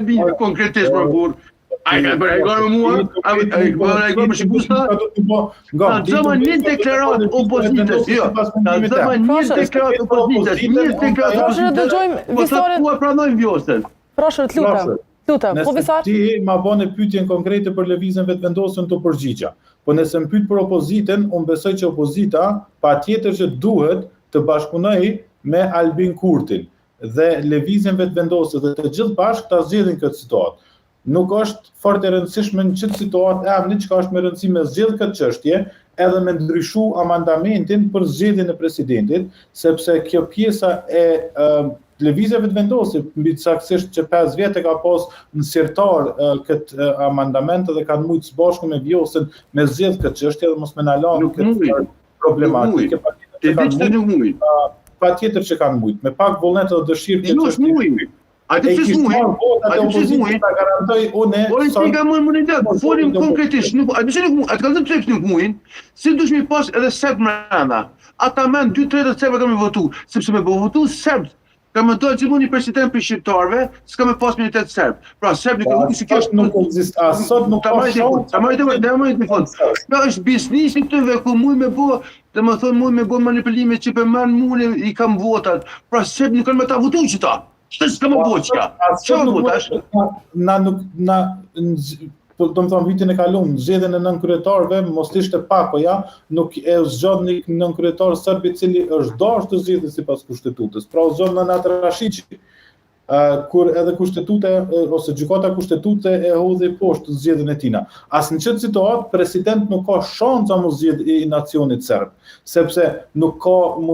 Albini, konkretisht për burr. Ai ka bërë ai me mua, ai ka bërë ai me shikusta. Nga zëma një deklaratë opozitës, jo. Nga zëma një deklaratë opozitës, një deklaratë opozitës. Dëgjojmë po Visarin. Po pranojmë Vjosën. Frashër, të lutem. Lutem, po Visar. Ti ma bën pyetjen konkrete për lëvizjen Vetëvendosjen të përgjigja. Po nëse më pyet për opozitën, unë besoj që opozita patjetër që duhet të bashkëpunojë me Albin Kurtin dhe lëvizjen Vetëvendosje dhe të gjithë bashkë ta zgjidhin këtë situatë. Nuk është fort e rëndësishme në qëtë situatë emni, çka është me rëndësi me zgjidh këtë çështje, edhe me ndryshu amandamentin për zgjedhjen e presidentit, sepse kjo pjesa e Lëvizja Vetëvendosje, mbi saktësisht që 5 vjet e ka pas në sirtar këtë amandament dhe kanë mujtë së bashku me Vjosën me zgjidh këtë çështje dhe mos me na lanë këtë problematikë. Ti di që nuk mujt. Patjetër që kanë mujt, me pak vullnet dhe dëshirë këtë çështje. A di pse s'mujt? A di pse s'mujt? Ta garantoj unë. Po si ka më imunitet? Folim konkretisht, nuk a di pse nuk mujt? A të kanë thënë pse nuk mujin? Si dush mi pas edhe serb mrena. Ata men 2-3 të serbë kanë me votu, sepse me votu serb ka më dalë gjithmonë një president për shqiptarëve, s'ka me pas minoritet serb. Pra serb nuk e si kjo është nuk ekzist, as sot nuk ka shans. Ta marrë të ta marrë të fund. Kjo është biznesi këtyre ku muj me bë, domethënë muj me bë manipulime që për mend munë i kam votat. Pra serb nuk kanë me ta votu qita. Ç'të s'ka më po çka? Çfarë po tash? Na nuk na po do të thonë vitin e kaluar në zgjedhjen e nënkryetarëve mos ishte pakoja, nuk e zgjodh një nënkryetar serb i cili është dashur të zgjidhet sipas kushtetutës. Pra u zgjodh Nenad Rashiqi. Uh, kur edhe kushtetuta ose gjykata kushtetuese e hodhi poshtë zgjedhjen e tina. As në këtë situatë president nuk ka shansa mu zgjedh i nacionit serb, sepse nuk ka mund